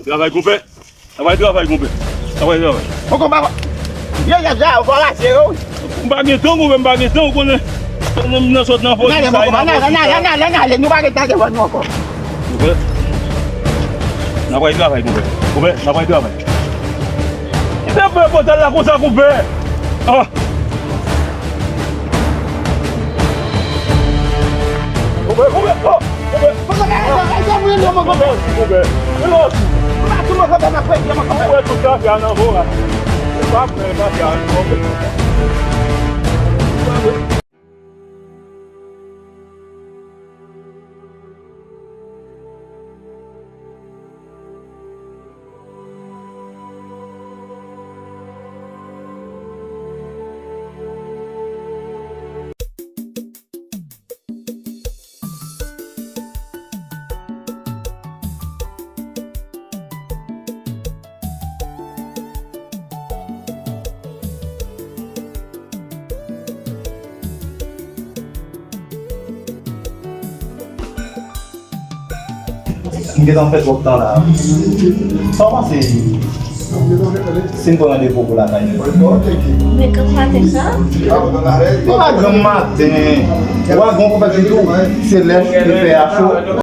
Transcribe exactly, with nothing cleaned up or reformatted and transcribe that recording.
Travay, konpè. Travay, travay, konpè. Travay, travay. Bon, konpè, yo, yo, yo, yo, yo, yo. M pa gen tan, konpè, m pa gen tan, ou konnen. Konnen m nan sot nan fò. N ale, bon, konpè, n ale, n ale, n ale, n ale, nou pa gen tan devan nou ankò. Konpè. N ap al travay, konpè. Konpè, n ap al travay. Kite m fè pòtay la konsa, konpè. Ah. Konpè, konpè, oh, konpè. Konpè, konpè, konpè, konpè. Konpè, tout sa fè nan vo la. Se pa vre, pa sa, konpè. M gentan fè twòp tan la. Sa w panse si m pran randevou pou lakay mwen? Men granm maten sa? Se pa granm maten. Wa, granm konpè di tou, se lè fè a cho.